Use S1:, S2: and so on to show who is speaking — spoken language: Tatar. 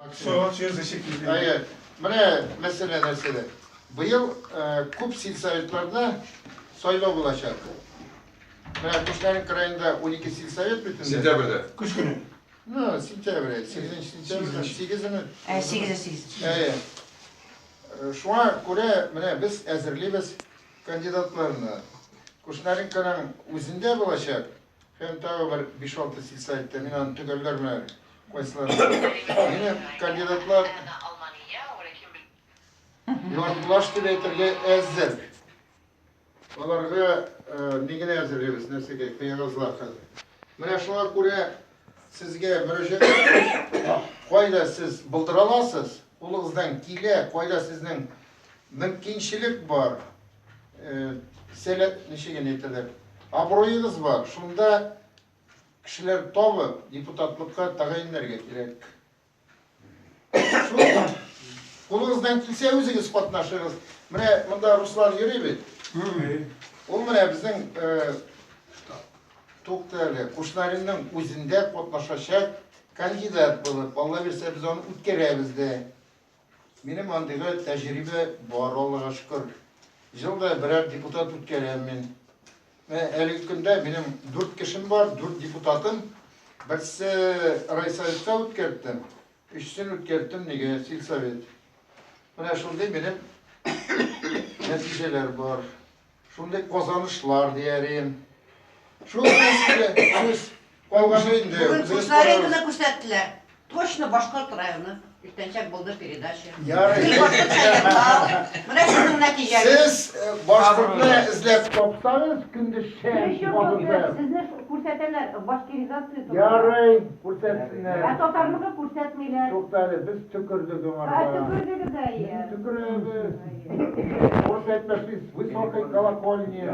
S1: Әйе, менә мәсьәлә нәрсәдә. Быел күп сельсоветларда сайлау булачак. Менә Кушнаренко районында 12 сельсовет бит инде.
S2: Сентябрьдә.
S3: Көз көне.
S1: Ну, сентябрь, 8 сентябрь, 8-ме?
S4: Ә, 8 8.
S1: Әйе. Шуңа күрә менә без әзерлибез кандидатларны. Кушнаренконың үзендә булачак һәм тагы бер 5-6 сельсоветта, мин аны төгәлләрмен әле, кайсылары. Минем кандидатлар яртылаш дип әйтергә әзер. Аларга ни генә әзерлибез, нәрсәгә, кәгазьләр хәзер. Менә шуңа күрә сезгә мөрәҗәгать итәм. Кайда сез булдыра аласыз, кулыгыздан килә, кайда сезнең мөмкинчелек бар, сәләт, ничек инде әйтәләр, абруегыз бар, шунда кешеләр табып, депутатлыкка тәгаенләргә кирәк. Шул кулыгыздан килсә үзегез катнашыгыз. Менә монда Руслан йөри бит. Ул менә безнең тукта әле, Кушнаринның үзендә катнашачак кандидат булып, Алла бирсә без аны үткәрәбез дә. Минем андыйга тәҗрибә бар, Аллага шөкер. Ел да берәр депутат үткәрәм мин. Менә әлеге көндә минем дүрт кешем бар, дүрт депутатым. Берсе райсоветка үткәрттем, өчесен үткәрттем нигә, сельсовет. Менә шундый минем нәтиҗәләр бар. Шундый казанышлар диярем. Шул сезгә сүз калганы инде.
S4: Бүген
S1: Үзегез
S4: Кушнаренконы
S1: карагыз.
S4: күрсәттеләр. Точно Башкорт районы. Иртәнчәк булды передача.
S1: Ярый.
S4: Гел башкортча җырлау. Менә сезнең нәтиҗәгез.
S1: Сез башкортны эзләп тапсагыз, көндез шәм кабызып.
S4: Сезне күрсәтәләр, башкиризация турында.
S1: Ярый, күрсәтсеннәр.
S4: Ә татарныкы күрсәтмиләр.
S1: Тукта әле, без төкердек
S4: Ә
S1: аңарга.
S4: төкердегез әйе.
S1: Төкерәбез. Урыс әйтмешли, с высокой колокольни.